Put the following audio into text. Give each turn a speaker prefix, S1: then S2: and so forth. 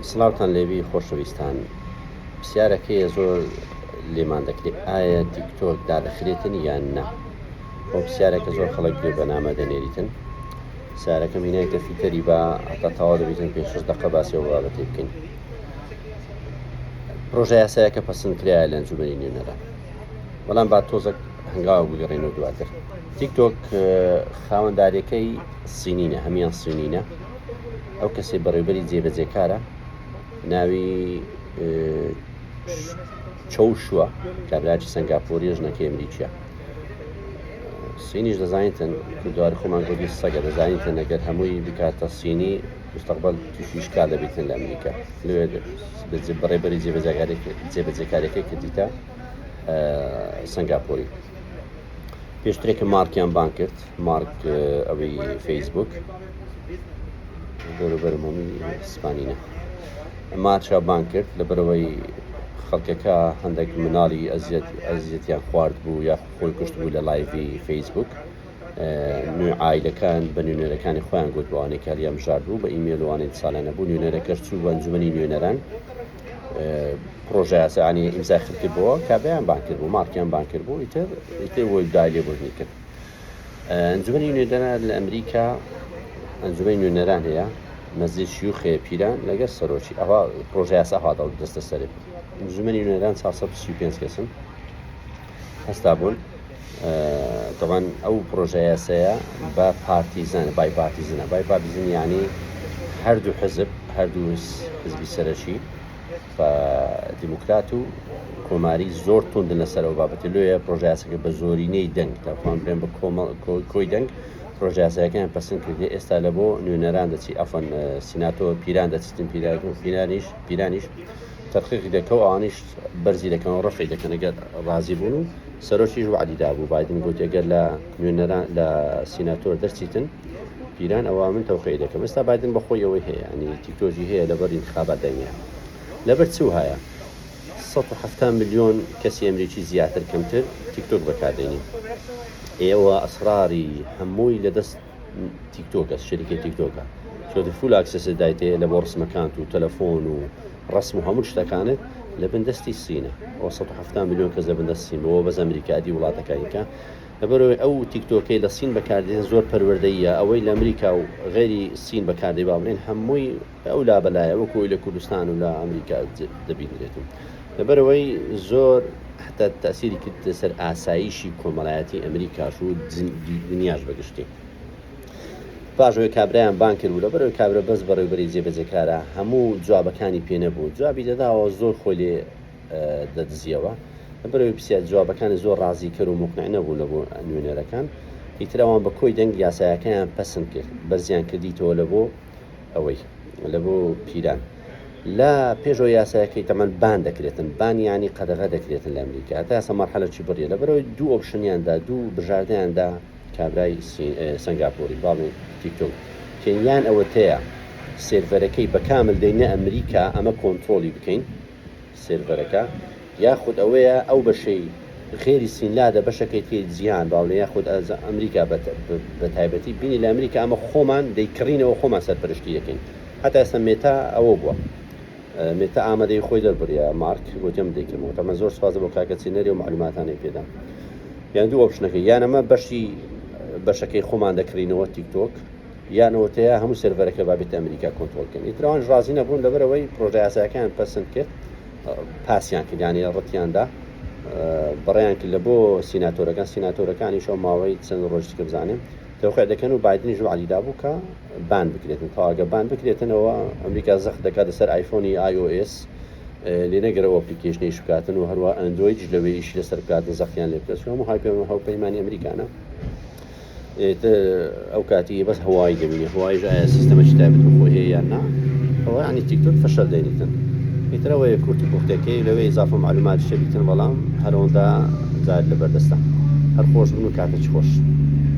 S1: سڵاوتان لێبی خۆشەویستان پرسیارەکەیە زۆر لێمان دەکرێت ئایا تیکتۆک دادەخرێتن یان نا بۆ پرسیارەکە زۆر خەڵک گوێ بە نامە دەنێریتن پرسیارەکەم هینایتە فیتەری با هەتا تەواو دەبیتن پێ شش دقە باسی ئەو بابەتی بکەین پرۆژە یاسایەکە پەسند کرایە لە ئەنجومەنی نوێنەران بەڵام با تۆزەک هەنگاوە بگەڕێنەوە دواتر تیکتۆک خاوەندارەکەی سینینە هەمیان سینینە ئەو کەسەی بەڕێوبەری جێبەجێکارە ناوی چەوشوە کابراکی سنگاپۆری ژنەکەی ئەمریکیە سینیش دەزانیتن کوردواری خۆمان گوتی سەگە دەزانیتن ئەگەر هەمووی بکاتە سینی مستقبل تووشی شکال دەبیتن لە ئەمریکا لێ بەڕێبەری جێبەجێکارەکەی کردیتە سنگاپۆری پێشترێکە مارکیان بان کرد مارک ئەوەی فەیسبوک دەوروبەرم هەمووی ئیسپانینە مارچا بان کرد لەبەرەوەی خەڵکەکە هەندێک مناڵی ئەزیەت ئەزیەتیان خوارد بوو یا خۆی کوشت بوو لە live ی فەیسبوک نوێ عایلەکان بە نوێنەرەکانی خۆیان گوت بۆ ئەوانەی کاریان بژارد بوو بە ئیمێل وانەی ساڵانە بوو نوێنەرەکەش چوو بە ئەنجومەنی نوێنەران پرۆژە یاسایانی ئیمزای خرکردبووە کابیان بان کرد بوو مارکیان بان کرد بوو ئیتر ئیتر وەی دای لێبوردنی کرد ئەنجومەنی نوێنەران لە ئەمریکا ئەنجومەنی نوێنەران هەیە مەزید شیوخ هەیە پیران لەگەر سەرۆکی ئەوە پرۆژە یاسا هەوا دەڵ دەستە سەرێ ئەنجومەنی نوێنەران 435 کەسن هەستا بوون تەوان ئەو پرۆژە یاسایە بە partisan bipartisan ە bipartisan یعنی هەردوو حزب هەردوو حزبی سەرەکی بە دیموکرات و کۆماری زۆر توندن لەسەر ئەو بابەتە لۆیە پرۆژەیاسەکە بە زۆرینەی دەنگ تاخوان بڵێن بە کۆمەڵ کۆی دەنگ پرۆژەیاسەکەیان پەسند کردی ئێستا لە بۆ نوێنەران دەچی ئەفەن سیناتۆ پیران دەچیتن پیرانیش پیرانیش تەدقیقی دەکە و ئەوانیش بەرزی دەکەن و ڕەفعی دەکەن ئەگەر ڕازی بوون و سەرۆکیش وعدی دابوو بایدن گوتی ئەگەر لە نوێنەران لە سیناتۆر دەرچیتن پیران ئەوە من تەوقیعی دەکەم ئێستا بایدن بەخۆی ئەوەی هەیە ینی تیکتۆکی هەیە لەبەر ئینتخابات دەنگە لەبەر چ وهایە 170 ملیۆن کەسی ئەمریکی زیاتر کەمتر تیکتۆک بەکاردێنی ئێوە ئەسراری هەمووی لەدەست تیکتۆکە شەریکەی تیکتۆکە چۆتە full access دایتێ لە بۆ ڕسمەکانت و تەلەفۆن و ڕسم و هەموو شتەکانت لە بن دەستی سینە ئەو 170 ملیۆن کەس لە بن دەست سین بۆ بەس ئەمریکا دی وڵاتەکانی کە لەبەرئەوەی ئەو تیکتۆکەی لە سین بەکاردێن زۆر پەروەردەییە ئەوەی لە ئەمریکا و غەیری سین بەکاردێ با بڵێن هەمووی ئەو لابەلایە وەکو ئەوی لە کوردستان و لە ئەمریکا دەبینرێت و لەبەرئەوەی زۆر حتا تەسیری کرد لەسەر ئاسایشی کۆمەڵایەتی ئەمریکاش و دنیاش بەگشتی پاش ئەوەی کابرایان بان کرد و لەبەرئەوەی کابرا بەس بەڕێوبەری جێبەجێکارە هەموو جوابەکانی پێ نەبوو جوابی دەداوە زۆر خۆی لێ دەدزیەوە لەبەرئەوەی پرسیار جوابەکانی زۆر ڕازیکەر و موقنع نەبوون لە بۆ نوێنەرەکان ئیتر ئەوان بە کۆی دەنگ یاسایەکەیان پەسند کرد بەرزیان کردیتەوە لە بۆ ئەوەی لە بۆ پیران لە پێشەوە یاسایەکەی تەمەن ban دەکرێتن ban یانی قەدەغە دەکرێتن لە ئەمریکا تا ئێستا مەرحەلە چی بڕیە لەبەرەوەی دوو option یان دا دوو بژاردەیان دا کابرای سنگاپۆری باڵێ تیکتۆک کە یان ئەوەتەیە سێرڤەرەکەی بە کامل دەینە ئەمریکا ئەمە کۆنترۆڵی بکەین سێرڤەرەکە یاخود ئەوەیە ئەو بەشەی غێری سین لادە بەشەکەی تری جیهان با بڵێین یاخود ئەمریکا بە تایبەتی بینی لە ئەمریکا ئەمە خۆمان دەیکڕینەوە خۆمان سەرپەرشتی دەکەین هەتا ئێستا مێتا ئەوە بووە مێتا ئامادەی خۆی دەربڕیە مارک گوتم دەیکردمەوە تەمە زۆر سوپاس بۆ کاکە چێنەری و معلوماتانەی پێدام یان دوو option ەکەی یان ئەمە بەشی بەشەکەی خۆمان دەکڕینەوە تیکتۆک یان ئەوەتەیە هەموو سێرڤەرەکە با بێتە ئەمریکا کۆنترۆڵ بکەن ئیتر ئەوانش ڕازی نەبوون لەبەرئەوەی پرۆژە یاسایەکەیان پەسند کرد پاسیان کرد یانی ڕەتیاندا بەڕێیان کرد لە بۆ سیناتۆرەکان سیناتۆرەکانیش ئەو ماوەی چەند ڕۆژی کە بزانێن تەوقیع دەکەن و بایدنیش وعدی دابوو کە ban بکرێتن تەواگە ban بکرێتنەوە ئەمریکا زەخت دەکات لەسەر ئایفۆنی iOS لێ نەگەرەوە application یش بکاتن و هەروە ئەندرۆیدش لەوێ ئیشی لەسەر بکاتن زەختیان لێ بکات هەموو هاوپەیمانی ئەمریکانە ئیتر ئەو کاتی بەس هەوایی دەبینی هەوایش ئایا سیستەمەکی تایبەت بە خۆی هەیە یان نا ئەوە یعنی تیکتۆک فەشەل دێنیتن ئیتر ئەوەیە کورت و پوختەکەی لەوێ ئیزافە معلومات شەبیتن بەڵام هەرەوەندە جار لەبەردەستە هەر خۆش بن و کاتێکی خۆش.